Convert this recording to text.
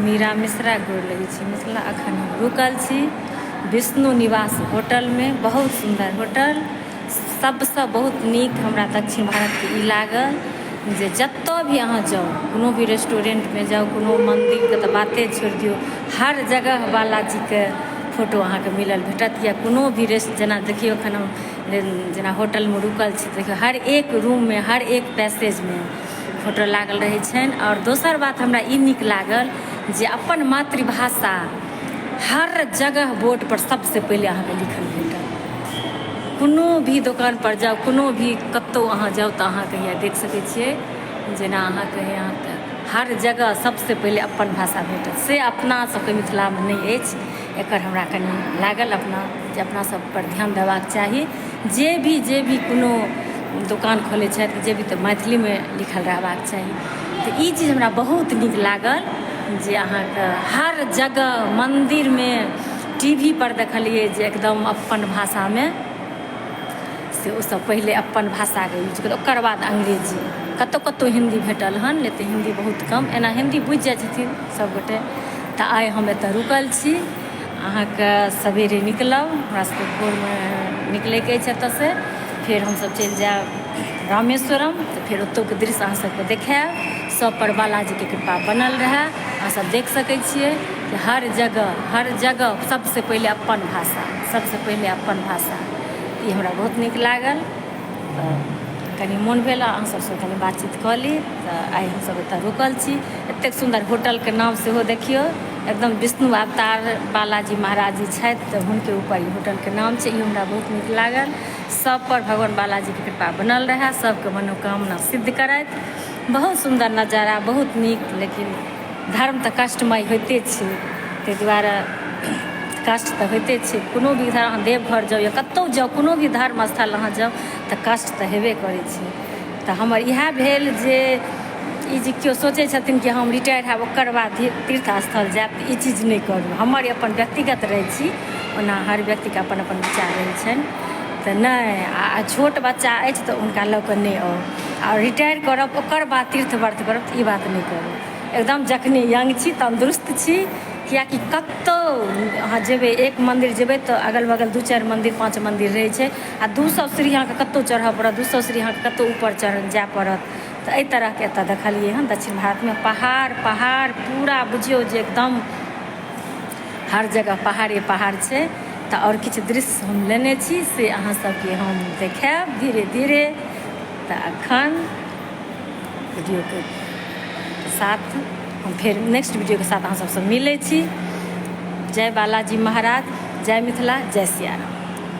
मीरा मिश्रा, गोर लगै छी मिथिला। अखन हम रुकल छी विष्णु निवास होटलमे। बहुत सुन्दर होटल, सबसँ बहुत नीक हमरा दक्षिण भारतके ई लागल जे जतऽ भी अहाँ जाउ, कोनो भी रेस्टोरेन्टमे जाउ, कोनो मन्दिरके तऽ बाते छोड़ि दियौ, हर जगह बालाजीके फोटो अहाँके मिलल भेटत। या कोनो भी रेस्ट, जेना देखियौ एखन हम जेना होटलमे रुकल छी, देखियौ हर एक रूममे, हर एक पैसेजमे फोटो लागल रहै छनि। आओर दोसर बात हमरा ई नीक लागल जे अपन मातृभाषा हर जगह बोर्डपर सबसँ पहिले अहाँके लिखल भेटत। कोनो भी दोकानपर जाउ, कोनो भी कतहु अहाँ जाउ, तऽ अहाँके हैया देख सकै छियै, जेना अहाँके अहाँके हर जगह सबसँ पहिले अपन भाषा भेटत। से अपना सबके मिथिलामे नहि अछि। एकर हमरा कनि लागल अपना जे अपना सबपर ध्यान देबाक चाही। जे भी कोनो दोकान खोलै छथि जे भी, तऽ मैथिलीमे लिखल रहबाक चाही। तऽ ई चीज हमरा बहुत नीक लागल जे अहाँके हर जगह मन्दिरमे, टी वी पर देखलियै जे एकदम अपन भाषामे से ओसभ पहिले अपन भाषाके यूज करै, ओकर बाद अंग्रेजी। कतहु कतहु हिन्दी भेटल हन, नहि तऽ हिन्दी बहुत कम। एना हिन्दी बुझि जाइ छथिन सभगोटे। तऽ आइ हम एतऽ रुकल छी। अहाँके सवेरे निकलब, हमरा सबके भोरमे निकलैके अछि एतऽसँ। फेर हमसब चलि जायब रामेश्वरम, तऽ फेर ओतौके दृश्य अहाँ सबके देखायब। सब पर बालाजीके कृपा बनल रहए। अहाँ सब देख सकै छियै कि हर जगह, हर जगह सबसँ पहिले अपन भाषा, सबसँ पहिले अपन भाषा। ई हमरा बहुत नीक लागल। तऽ कनि मोन भेल अहाँ सबसँ कनि बातचीत कऽ ली। तऽ आइ हमसब एतऽ रुकल छी। एतेक सुन्दर होटलके नाम सेहो देखियौ, एकदम विष्णु अवतार बालाजी महाराज जी छथि, तऽ हुनके ऊपर ई होटलके नाम छै। ई हमरा बहुत नीक लागल। सब पर भगवान बालाजीके कृपा बनल रहए, सबके मनोकामना सिद्ध करथि। बहुत सुन्दर नजारा, बहुत नीक। लेकिन धर्म तऽ कष्टमय होइते छै, ताहि दुआरे कष्ट तऽ होइते छै। कोनो भी धर्म, अहाँ देवघर जाउ या कतहु जाउ, कोनो भी धर्म स्थल अहाँ जाउ, तऽ कष्ट तऽ हेबे करै छै। तऽ हमर इएह भेल जे ई जे केओ सोचै छथिन कि हम रिटायर हैब, ओकर बाद तीर्थ स्थल जायब, तऽ ई चीज नहि करू। हमर अपन व्यक्तिगत राय छी, ओना हर व्यक्तिके अपन अपन विचार रहै छनि। तऽ नहि, आ छोट बच्चा अछि तऽ हुनका लऽ कऽ नहि आउ। आ रिटायर करब, ओकर बाद तीर्थ व्रत करब, तऽ ई बात नहि करू। एकदम जखने यंग छी, तन्दुरुस्त छी, किएकि कतहु अहाँ जेबै, एक मन्दिर जेबै तऽ अगल बगल दू चारि मन्दिर, पाँच मन्दिर रहै छै, आ 200 सीढ़ी अहाँके कतहु चढ़ऽ पड़त, 200 सीढ़ी अहाँके कतहु ऊपर चढ़ जाय पड़त। तऽ एहि तरहके एतऽ देखलियै हन दक्षिण भारतमे पहाड़ पहाड़, पूरा बुझियौ जे एकदम हर जगह पहाड़े पहाड़ छै। तऽ आओर किछु दृश्य हम लेने छी, से अहाँ सबके हम देखायब धीरे धीरे। तऽ अखन वीडियोके साथ हम फेर नेक्स्ट वीडियोके साथ अहाँ सबसँ मिलै छी। जय बालाजी महाराज, जय मिथिला, जय सियाराम।